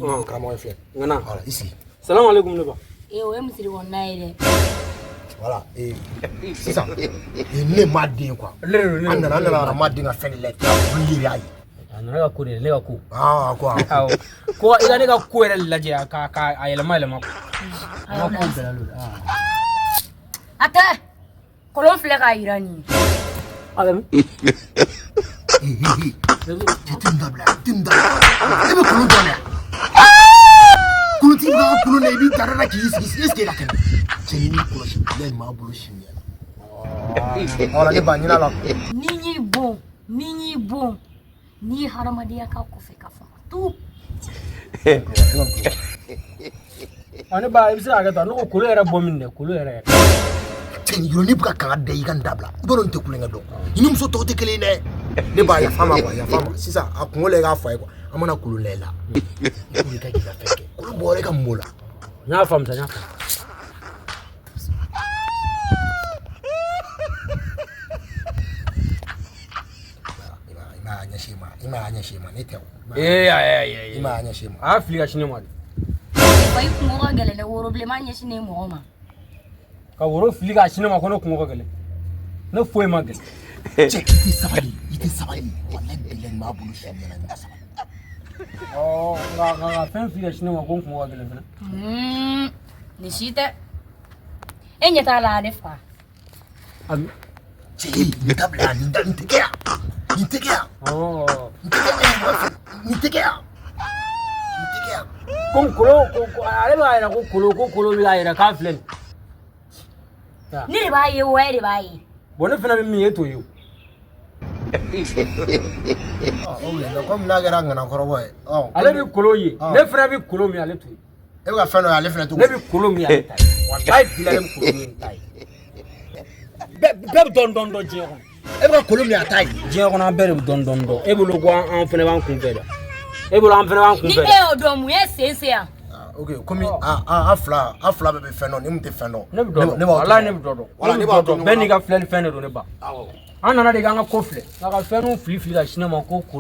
Karamɔgɔ ye filɛ. Ŋana. Voilà, i sigi. Salamu aleykum ne ba. Ee, o ye misiri kɔnɔna ye dɛ. Voilà, sisan ne ma den quoi. Ne de don, ne An de nana don. an nana ma den ka fɛn de lajɛ. Olu yɛrɛ y'a ye. A nana ka ko de, ne ka ko. Ah quoi. Awɔ. Ko i ka ne ka ko yɛrɛ lajɛ ka a yɛlɛma yɛlɛma quoi. An ka ko bɛɛ la. A tɛ. Kolon filɛ k'a yira nin ye. A bɛ min? Cɛ tɛ nin dabila, tɛ nin dabila. E bɛ kolon dɔn dɛ. Kolontigi bɛ ka kolon na, i b'i ta da k'i sigi est-ce que e ka kɛnɛ? Cɛ ni m'i kɔlɔsi, bilahi maa bolo si ɲɛ la. Voilà, ne ba ɲin'a la. Ni n y'i bon, ni n y'i bon, n'i ye hadamadenya k'a kɔfɛ ka fɔ tu. A ne ba, i bɛ se k'a kɛ tan, ne ko kolo yɛrɛ bɔ min dɛ, kolo yɛrɛ yɛrɛ. Cɛ yɔrɔ ne bɛ ka kanga da i ka nin dabila. I b'a dɔn nin tɛ kulonkɛ dɔn. I ni muso tɔw tɛ kelen ye dɛ. Ne ba yafa ma quoi, yafa ma. Sisan a kungo la i k'a fɔ a ye quoi. An mana kolon la i la. I ko i ka k'i ka fɛn kɛ. Kolon bɔra i ka mun b'o la? N y'a faamu sa, n y'a faamu. I m'a ɲɛsin ma, i m'a ɲɛsin ma, ne tɛ o. Ee ayi ayi ayi. I m'a ɲɛsin ma. A y'a fili ka sin ne ma de. Fa, i kungo ka gɛlɛn dɛ, woro bilenman ɲɛsinnen mɔgɔ ma. Ka woro fili ka sin ne ma ko ne kungo ka gɛlɛn. Ne foyi ma gɛlɛn. Cɛ i tɛ sabali, i tɛ sabali. Walahi bilahi maa bolo si ɲɛna i ka sabali. Ɔ nka ka fɛn fili ka sin ne ma ko n kungo ka gɛlɛn fɛnɛ. Nin si tɛ. E ɲɛ t'a la ne fa. Ami. Cɛ nin dabila, nin da nin tɛ kɛ yan. Nin tɛ kɛ yan. Ɔ. Nin tɛ kɛ yan. Nin tɛ kɛ yan. Nin tɛ kɛ yan. Komi kolo ko ale b'a yira ko kolo ko kolo bɛ k'a yira k'a filɛ nin. Ne de b'a ye wa e de b'a ye. Bon ne fana bɛ min ye e t'o ye o. Komi n'a kɛra ŋanakɔrɔbɔ ye. Ale bɛ kolo ye, ne fana bɛ kolo min ale t'o ye. E bɛ ka fɛn dɔ ye ale fana t'o. Ne bɛ kolo min ale ta ye. Walayi bilayi ne bɛ kolo min ta ye. Bɛɛ bɛ dɔɔnin dɔɔnin dɔn diɲɛ kɔnɔ. E bɛ ka kolon min a t'a ye. Diɲɛ kɔnɔ an bɛɛ de bɛ dɔɔnin dɔɔnin dɔn. E bolo ko an fana b'an kun fɛ dɛ. E bolo an fana b'an kun Ni fɛ e dɛ. y'o dɔn, mun ye sen se yan? Ok, komi an fila bɛɛ bɛ fɛn dɔn, ni mun tɛ fɛn dɔn. Ne bɛ dɔ dɔn. Ne b'aw Walayi ne bɛ dɔ dɔn. Wala ne bɛ b'aw dɔ dɔn. Bɛɛ n'i ka filɛli fɛn de don ne ba. Awɔ. An nana de k'an ka ko filɛ. Nka ka fɛnw fili fili ka sin ne ma ko kolo.